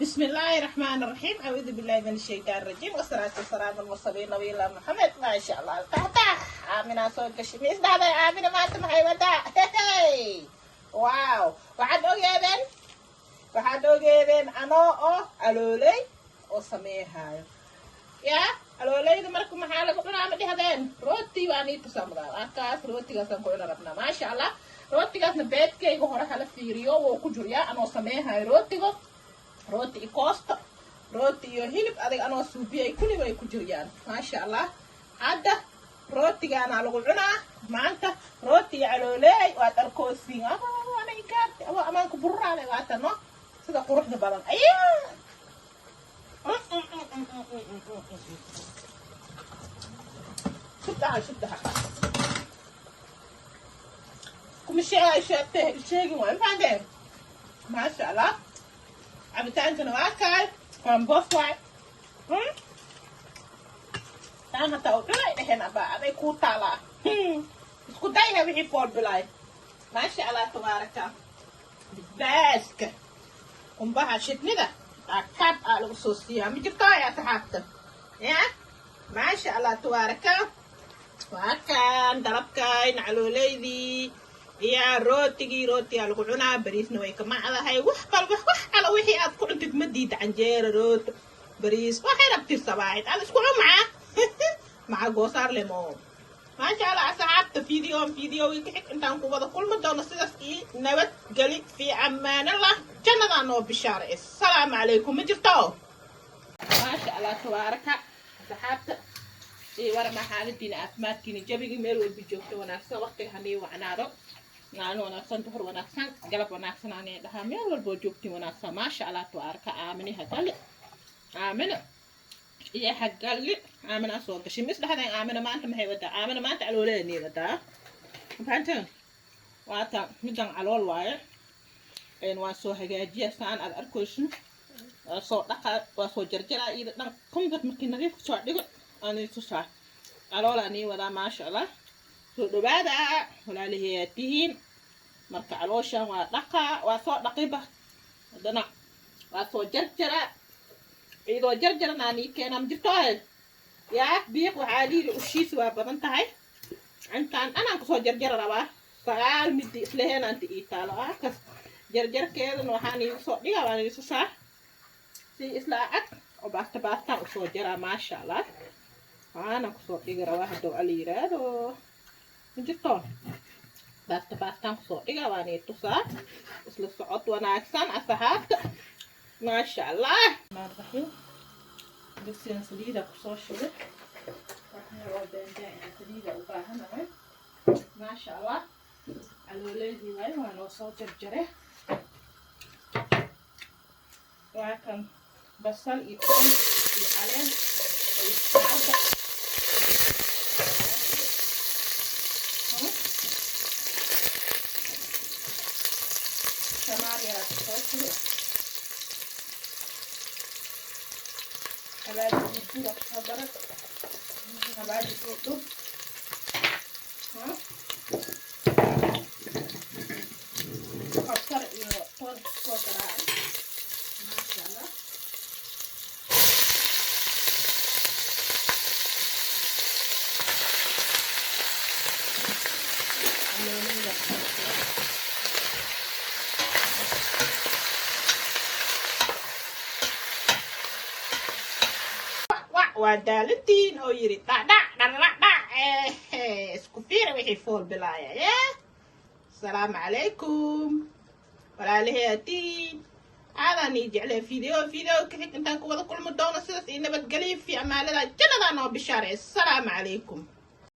بسم الله الرحمن الرحيم. أعوذ بالله من الشيطان الرجيم، والصلاة والسلام على المرسلين نبينا محمد. ما شاء الله الفتح آمنة soo gashay. Ma isdhahday Aamina maanta maxay wadaa? Wow, waxaad ogeedeen anoo oo alooley oo sameeyhaayo ya alooleyda. Marka maxaa lagu cunaa, ma dhihdeen? Rooti waa nii tusamdaa, waa kaas. Rootigaasaan ku cuna rabnaa, maasha Allah. Rootigaasna beedkayga hore hala fiiriyo, wuu ku juryaa anoo sameeyhayo rootiga. Rooti iyo koosto, rooti iyo hilib adag anoo suubiyay, kulli way ku jiryaan, maasha Allah. Hadda rootigaana lagu cunaa maanta, rooti iyo calooley. Waad arkoosiin anagaarti aba amaanka bururaale waatano sida quruxda badan ayaa shubtaha shubtaha kuma sheegay, sheegte sheegin waay, mafahanteen? Maasha Allah. Cabitaankana waa kaay, kombof waay. Taan hataa u cunay dheheen, abaa aday kuu taalaa, isku dayha wixii fool bilaay. Maasha Allah tabaaraka. Basbaaska qumbaha shidnida akaab aa lagu soo siiyaa, ma jirto ay asxaabta ya? Maasha Allah tabaaraka. Waa kan dalabkayn, calooleydii iyo rootigii. Rootigaa lagu cunaa, bariisna way ka macdahay. Wax balba wax ala wixii aad ku cuntid ma diida, canjeera, rooti, bariis, waxay rabtid, sabaayid aad isku cun maca maca goosaar lemo. Maasha Allah asxaabta, video videogii ka xig intaan ku wada kulmi doono, sidaas ii nabadgeli, fii amaanallah, jannadaa noo bishaara. Assalaamu calaykum. Ma jirto? Maasha Allah tabaaraka. Asxaabta iyo warama, xaaladiina, caafimaadkiina, jabigii meel walba joogto wanaagsan, waqtiga hanii wacnaado. Maalin wanaagsan, duhur wanaagsan, galab wanaagsan anay dhahaa, meel walboo joogtiin wanaagsan. Maasha Allah tabaaraka. Aamini hagali, aamina iyo hagali, Aamina soo gashay. Mis dhahdeen Aamina maanta maxay wadaa? Aamina maanta calooleedanii wadaa, mafahanteen? Waata midan calool waaye. Waa soo hagaajiya saan aad arkaysin, waa soo dhaqa, waa soo jarjaraa iyada dhan comfort. Markii nadiif soo dhigo aan tusaa. Caloolaa nii wadaa, maasha Allah. Soo dhawaada walaalaheeyaa tihiin. Marka calooshan waa dhaqaa, waa soo dhaqiba, haddana waa soo jarjaraa. Iyadoo jarjaranaa nii keenaa, ma jirto yaa biiq? Waxaa liiri ushiis waa badan tahay. Intaan dhanaan kusoo jarjara rabaa, 9 midi isleheenaanta ii taalo ah. Kas jarjarkeedana waxaan iigu soo dhigaa, waan iisu saa si isla ag oo baasta baastaan usoo jaraa, maasha Allah. Waxaana kusoo dhigi rabaa hadduu ala yiraahdo, ma jirto? Baasta baastaan kusoo dhigaa, waan ii tusaa. Isla socod wanaagsan asxaabta, maasha Allah. Raxiim. Digsigan saliida kusoo shubay, waxna oo baandaa saliida u baahanahay. Maasha Allah, calooleedii waayo, waa noo soo jarjare. Waa kan basal iyo toon iyo caleen iyo iscaarda, shamaar yaraa kusoo shubay, xawaaji burbura kusoo daray, xawaaji dhudhub, kabsar iyo toon kusoo garaacay, maasha Allah. Calooleyda kusoo shubay. Waa daalantiin oo yiri dhacdhac dhardhac, isku fiira wixii fool bilaaya ye. Asalaamu calaykum walaalaheetiin, aadaan ii jecleen. Video video ka xig intaan ku wada kulmi doono, sidaas ii nabadgelyo, fi amaalada, jannadaa noo bishaaray. Asalaamu calaykum.